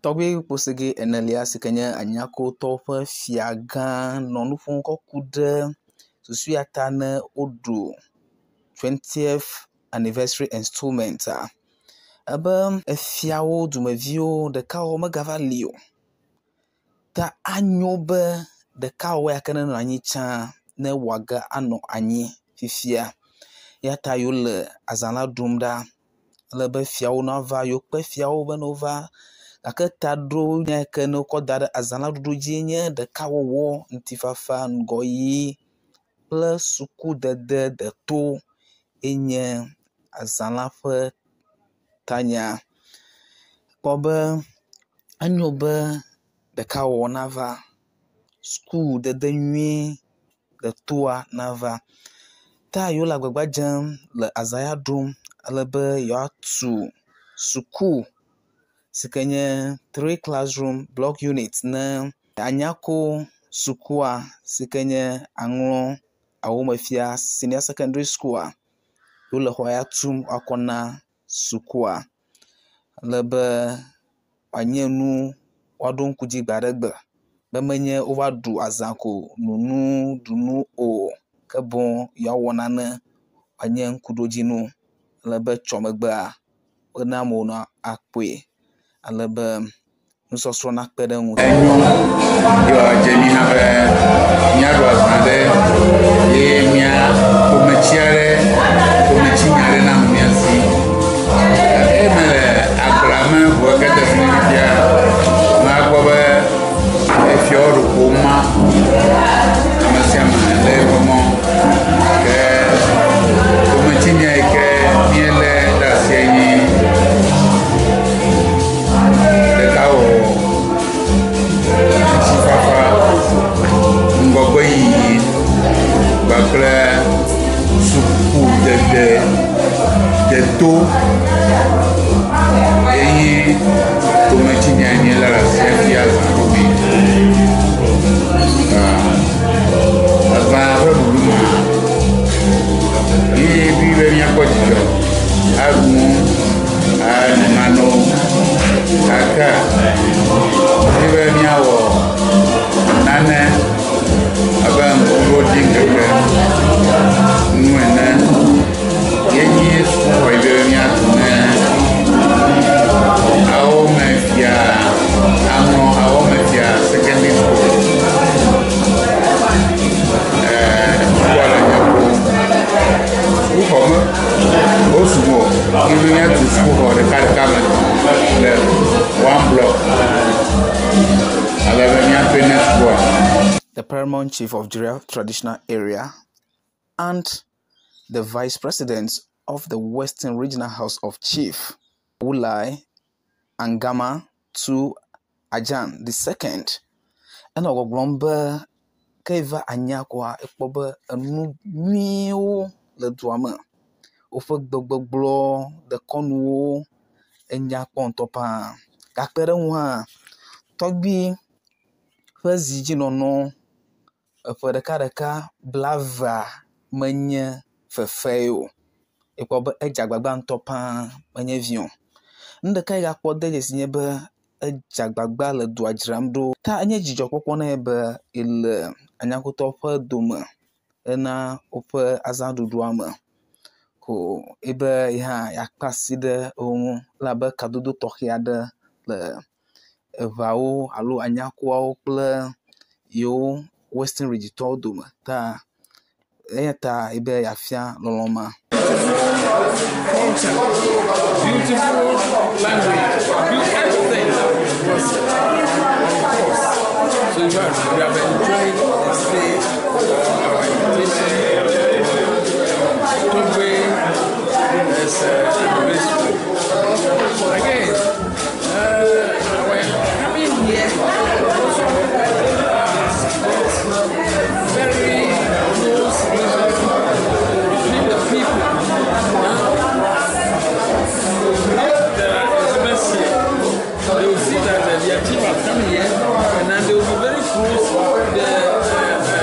Tɔgbui Kposege enelia si ke nye Anyakotɔwo ƒe fiagã nɔ nu ƒom kɔ ku ɖe susu ya ta ne woɖu 20th anniversary enstollmentia. Ebe efiawo dumeviwo ɖekawɔwɔ megava li o ta anyo be ɖekawɔwɔ ya ke nenɔ anyi tsã ne wòaga anɔ anyi fifia. Ya ta yewole azã la ɖum ɖa ale be fiawo nava, yewokpe fiawo be ne wova gake taɖonya yi ke ne wokɔ da ɖe azã la ɖuɖu dzie nye ɖekawɔwɔ, ŋutifafa, ŋgɔyiyi kple sukudede deto enye azã la ƒe tanya. Kpɔ be enyo be ɖekawɔwɔ nava, sukudede nyuie detoa nava. Ta yewole agbagba dzem le azã ya ɖum ale be yewoatu suku si ke nye three classroom block unit ne Anyako sukua si ke nye Aŋlɔ Awomefia Senior Secondary School-a. Wole xɔ ya tum woakɔ na sukua ale be wòanye nu woaɖo ŋku dzi gbe aɖe gbe be menye wova ɖu azã ko no nu ɖu nu o ke boŋ yewoawɔ nane wòanye ŋkuɖodzinu ale be tsɔ megbea ne amewo nakpɔe ale be nusɔsrɔ̃ nakpe ɖe eŋu. Enyo ye wòadze mí hã be míaɖu azã ɖe ye mía ƒometsi aɖe, ƒometsinya aɖe nanɔ mía si. Eye mele agblea me ʋua ge de fi mi fifia, makpɔ be efiawo ɖeko woma ame sia ame le eƒe mɔ. Ke ƒometsinya yi ke míelé ɖe asie nyi ɖekawɔwɔ, ŋutifafa, ŋgɔgbeyiyi kpakple sukudede deto ye nyi ƒometsinya yi míelé ɖe asi hafi azã ɖu mee. Azã ƒe ɖuɖu mea, míedi be míakpɔ dzidzɔ aɖu nu, ano nanewo gake míedi be míawɔ nane abe ŋkuɖodziŋkeke nu ene ye nyi sukuxɔ yi be míatu ne Awɔmefia Aŋlɔ Awɔmefia Secondary School. Sukua le Nyakpo. Sukuxɔ me wosugbɔ ye be míatu sukuxɔ ɖekaɖeka me le one block ale be míaƒe ne sukua. The paramount chief of Jura traditional area and the vice president of the Western Regional House of Chief, Wulai Angama to Ajan the second. Enɔ gbɔgblɔm be ke eva Anyakoa ekpɔ be enu nyuiwo le dua me. Woƒe gbegbɔgblɔ, dekɔnuwo enya kpɔ ŋutɔ paa. Gakpe ɖe eŋu hã, tɔgbui ƒe zidzinɔnɔ eƒe ɖekaɖeka blaevea menye fefe o. Ekpɔ be edze agbagba ŋutɔ paa menye vi o. Nu ɖeka yi gakpɔ de dzesi nye be edze agbagba le dua dzram ɖo. Ta enye dzidzɔkpɔkpɔ nɛ be yele Anyakotɔwo ƒe dome hena woƒe azãɖuɖua me ko ebe ye hã yeakpe asi ɖe wo ŋu elabe kadodo tɔxɛ aɖe le eʋeawo alo Anyakoawo kple yewo Western Region tɔwo dome ta eya ta ebe yeafia lɔlɔ̃ ma. Culture, beautiful language, everything was on course. So in fact, we have enjoyed the stay, our invitation, Togbe is anniversary. Again, our coming here also very close relationship between the people. Now, if there are experts here, they will see that their chief has come here, and then they will be very close to the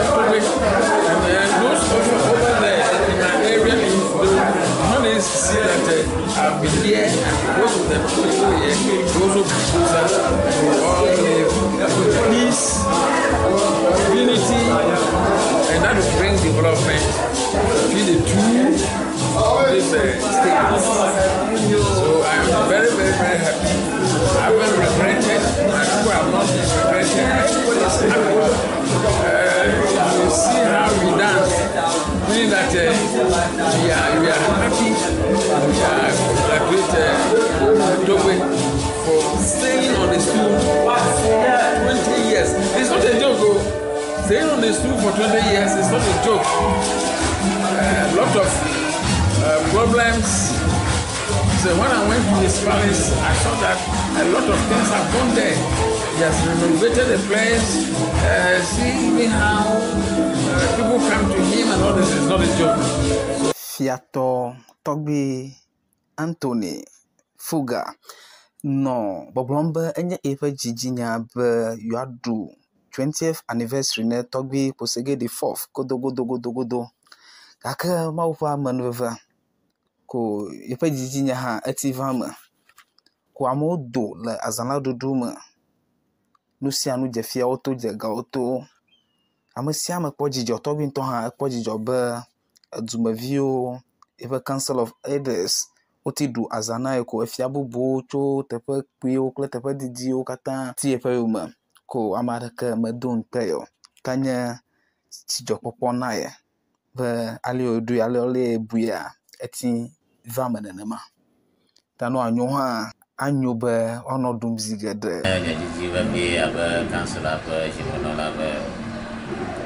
Togbe. And then those also over there in my area, they will not only see that I've been here, and because of the people here, they also be closer. to this state. So I'm very, very, very happy. I haven't regretted. My people have not regretted. Everybody is happy. You see how we dance, meaning that we are happy. We are congratulate Togbe for staying on the stool for 20 years. It's not a joke, oh. Staying on the stool for 20 years is not a joke. A lot of problems. So when I went to his palace, I saw that a lot of things have gone there. He has renovated the place. See even how people come to him and all this is not a joke. So Fiatɔ Tɔgbi Anthony Fuga nɔ gbɔgblɔm be enye eƒe dzidzinya be yewoaɖu 20th anniversary ne Tɔgbi Kposege the Fourth godogodogodogodo gake Mawu ƒe amenuveve ko eƒe dzidzinya hã eti va eme ko amewo do le azã la ɖuɖu me. Nu sia nu dze fiawo to dze gawo to. Ame sia ame kpɔ dzidzɔ. Tɔgbi ŋutɔ hã ekpɔ dzidzɔ be edumeviwo eƒe Council of Elders woti ɖu azã na ye ko efia bubuwo tso teƒe kpuiwo kple teƒe didiwo katã ti eƒe yome ko ame aɖeke medo ŋukpe o. Ke nye dzidzɔkpɔkpɔ na ye be ale wòɖoe ale ale buia eti va eme nenema. Ta nu anyo hã anyo be woanɔ ɖum zi geɖe. Nye didi vevie abe council ƒe zimenɔla be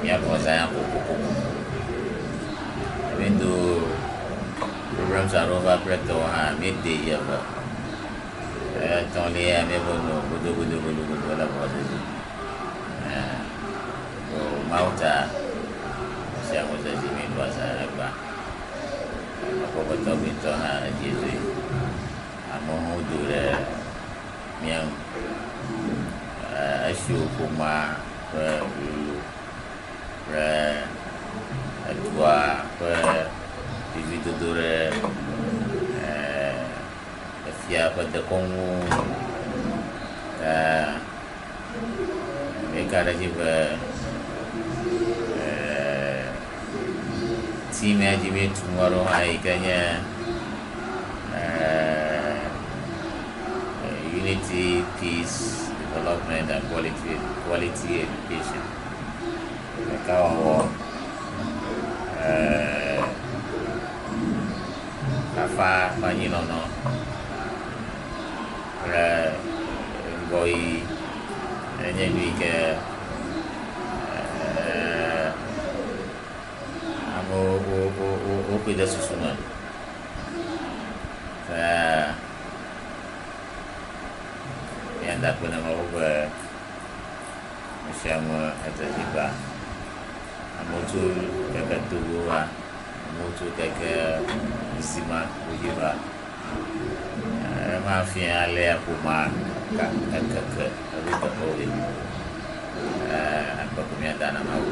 míaɖu azã ya kokoko. Míedo programs aɖewo va kple tɔwo hã míede yi eve. Etɔ̃lia míebe no godogodogodogodo le vɔ didi. Mawu ta sia ŋu dzi míeɖu azã egbea. Mekpɔ be tɔgbi ŋutɔ hã edzi zoe. Amewo hã do ɖe mía ŋu. Esiwo ƒomea ƒe lolo kple edua ƒe vividodo ɖe efia ƒe dekɔnuwo ŋu. Ta míeka ɖe edzi be team ya dzi míetu nua ɖo hã yi ke nye unity, peace, development and quality education. Ɖekawɔwɔ, fafa ƒe anyinɔnɔ kple ŋgɔyiyi enye nu yi ke amewo wo wo wo wokɔe de susu me. Ke míada akpe na Mawu be nu sia nu edze edzi gbã. Amewo tso keke Togo va, amewo tso keke Zima wodzi va. Ema fia alea ƒomea ekeke eɖo teƒewoe. Akpe ko míada na Mawu.